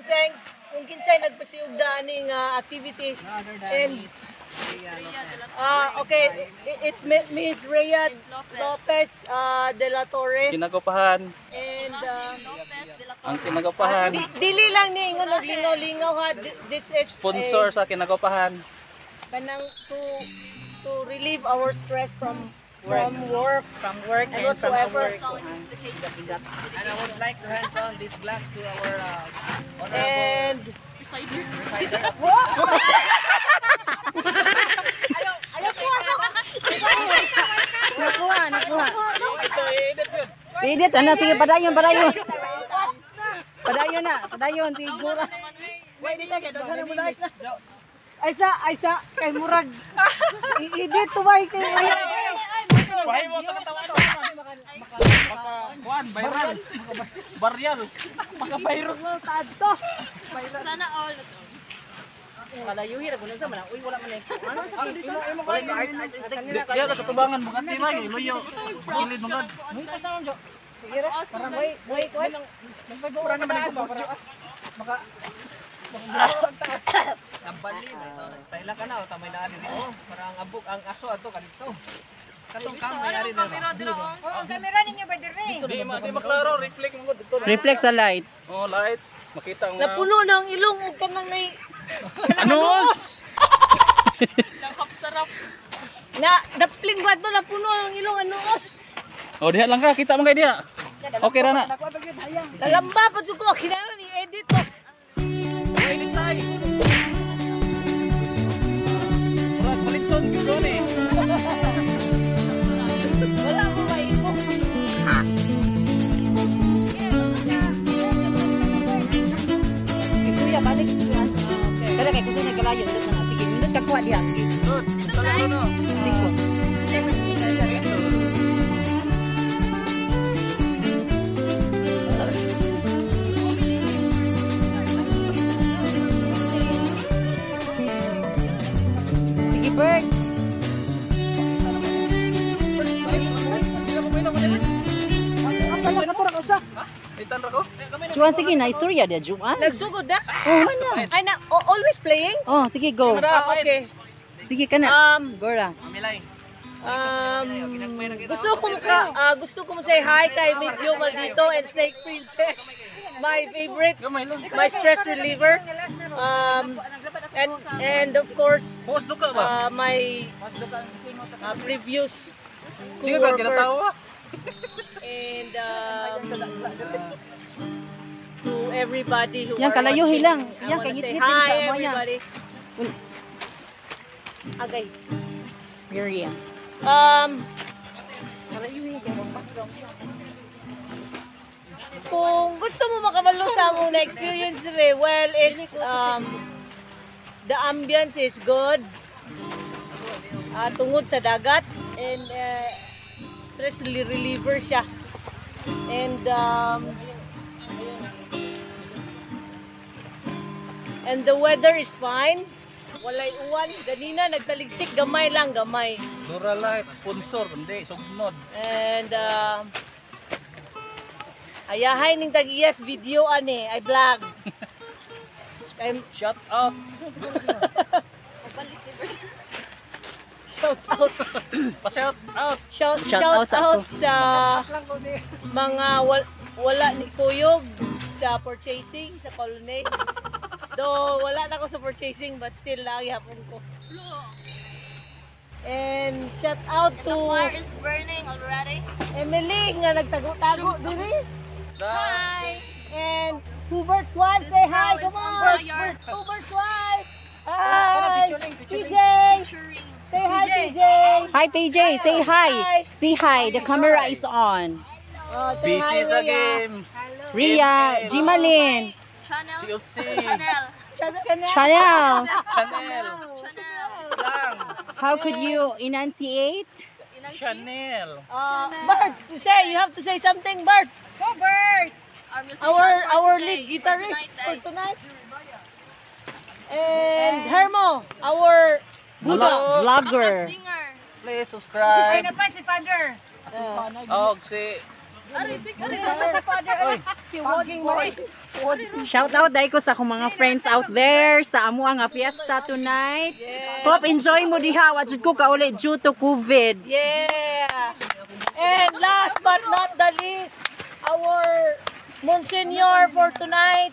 thank kung kinsay nagpasiugda aning activity. And okay, it's Miss Rhea Lopez de la Torre. Kinagopahan. And Ang kinagopahan. Dili lang ni ingon og lingaw-lingaw ha. This is Sponsor sa kinagopahan. Kanang to relieve our stress from work From work and and from whatsoever. our And I would like to hand on this glass to our honorable And presider. Nakuha, nakuha. Ito, edit yun. Edit, ano, sige, padayon, padayon. Padayon na, padayon, siguro. Ay sa ay sa kay murag i-edit to bay kay Pahay mo ito katawan. Maka, kuan, viral. Baryal. Maka virus. Taadto. Sana all. Kalayuhi ra kuno sa man. Uy, wala man eh. Ano sa Diya ka sa tubangan, mga timay, luyo. Gilid mga. Sige ra. Para may may kuan. Mura naman ang post. Nabali na ito. Style ka na. O tamay na ari oh. Para ang abog, ang aso ato ka dito. Katong kang may ari na. Camera dira oh. Oh, ang kamera ninyo ba dire? Di maklaro, reflect mo dito. Reflect sa light. Oh, lights. Makita nga. Napuno na ang ilong ug kanang nay Anos! na dapling ba to, napuno ang ilong anuos. Oh, diha lang ka, kita mo kay diha. Okay ra na. Lalamba pa jud ko kinahanglan ni edit to. Edit tayo. Murag palitson gyud ko ni. Wala mo maimo. Isuya, balik. Kada kay kuno nagkalayo. Sige, nindot ka kuha diha. Sige. Good. Talaga no. Sige. Sige, Bert. Itan ra ko. Juan, sige na, istorya dia, Juan. Nagsugod na? Oh, mana. Ay na always playing? Oh, sige, go. Ah, okay. Sige ka na. Gora. Mamilay. Gusto ko say hi kay Medyo Maldito and Snake Princess. My favorite, my stress reliever. And of course, Post do ka ba? My previous Sige ka co-workers. kinatawa. And to everybody who Yan, are kalayuhi watching, lang. I Yan, wanna kay say ngit-ngit hi sa amo yan. everybody. Agay. Experience. Kung gusto mo makabalo sa among na experience dire, well, it's the ambience is good. Tungod sa dagat and stress reliever siya. And the weather is fine. Walay uwan. Ganina nagtaligsik gamay lang, gamay. Duralight sponsor kundi sugnod. And ayahay ning tag-iyas video ani ay vlog. I'm Shout out. Pagbalik ni Bert. Shout out. Pa-shout out. Shout, Shout shout, out sa out sa mga wala ni kuyog sa purchasing sa Colonnade. Though wala na ako sa purchasing, but still lagi hapon ko. And shout out And to the fire is burning already. Emily nga nagtago-tago diri. Hi! And Hubert's wife, This say hi, girl is come on on. fire. Hubert's wife. Hi. PJ. Featuring Say hi, PJ. Hi, PJ. Say hi. Hi. Say hi. The camera is on. Oh, say Busy hi, sa Rhea. games. Ria, Jimalin, Channel. COC. Channel. Channel. Chanel. Chanel. Channel. Slang. How could you enunciate? Chanel. Bert, say you have to say something, Bert. Go, Bert! Our musician Our for our today, lead for guitarist tonight, for eh. tonight. And Hermo, our Buddha. Vlogger. Singer. Please Ay, subscribe. na pa si Father. Og si Ari, sig, ari na siya sa father. Si Woging Boy. Shout out dai ko sa akong mga friends out there sa amo nga fiesta tonight. Hope enjoy mo diha, wa jud ko kauli due to COVID. Yeah! And last but not the least, our Monsignor for tonight,